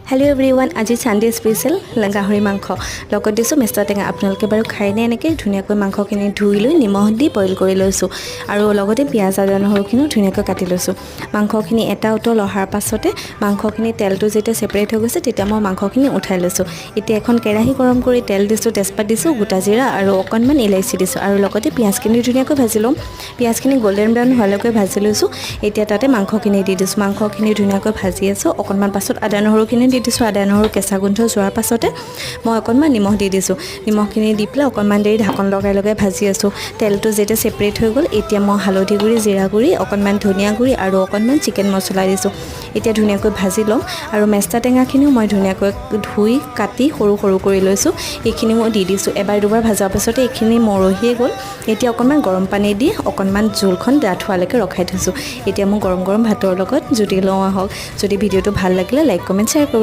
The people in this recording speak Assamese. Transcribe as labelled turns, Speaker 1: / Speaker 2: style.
Speaker 1: হেল্ল' এভৰিৱান, আজি চানডে স্পেচিয়েল গাহৰি মাংস, লগত দিছোঁ মেষ্টা টেঙা। আপোনালোকে বাৰু খায়নে এনেকৈ? ধুনীয়াকৈ মাংসখিনি ধুই লৈ নিমখ দি বইল কৰি লৈছোঁ আৰু লগতে পিঁয়াজ, আদা, নহৰুখিনিও ধুনীয়াকৈ কাটি লৈছোঁ। মাংসখিনি এটা উতল অহাৰ পাছতে মাংসখিনি তেলটো যেতিয়া ছেপাৰেট হৈ গৈছে, তেতিয়া মই মাংসখিনি উঠাই লৈছোঁ। এতিয়া এখন কেৰাহী গৰম কৰি তেল দিছোঁ, তেজপাত দিছোঁ, গোটা জিৰা আৰু অকণমান ইলাচি দিছোঁ আৰু লগতে পিঁয়াজখিনি ধুনীয়াকৈ ভাজি ল'ম। পিঁয়াজখিনি গ'ল্ডেন ব্ৰাউন হোৱালৈকে ভাজি লৈছোঁ। এতিয়া তাতে মাংসখিনি দি দিছোঁ। মাংসখিনি ধুনীয়াকৈ ভাজি আছোঁ। অকণমান পাছত আদা নহৰুখিনি দি দিছোঁ। আদা নহৰু কেঁচা গোন্ধ যোৱাৰ পাছতে মই অকণমান নিমখ দি দিছোঁ। নিমখখিনি দি পেলাই অকণমান দেৰি ঢাকন লগাই লগাই ভাজি আছোঁ। তেলটো যেতিয়া ছেপাৰেট হৈ গ'ল, এতিয়া মই হালধি গুড়ি, জিৰা গুড়ি, অকণমান ধনিয়া গুড়ি আৰু অকণমান চিকেন মছলা দিছোঁ। এতিয়া ধুনীয়াকৈ ভাজি ল'ম আৰু মেষ্টা টেঙাখিনিও মই ধুনীয়াকৈ ধুই কাটি সৰু সৰু কৰি লৈছোঁ। এইখিনি মই দি দিছোঁ। এবাৰ দুবাৰ ভজাৰ পাছতে এইখিনি মৰহিয়ে গ'ল। এতিয়া অকণমান গৰম পানী দি অকণমান জোলখন ডাঠ হোৱালৈকে ৰখাই থৈছোঁ। এতিয়া মই গৰম গৰম ভাতৰ লগত জুতি লওঁ আহক। যদি ভিডিঅ'টো ভাল লাগিলে লাইক, কমেণ্ট, শ্বেয়াৰ।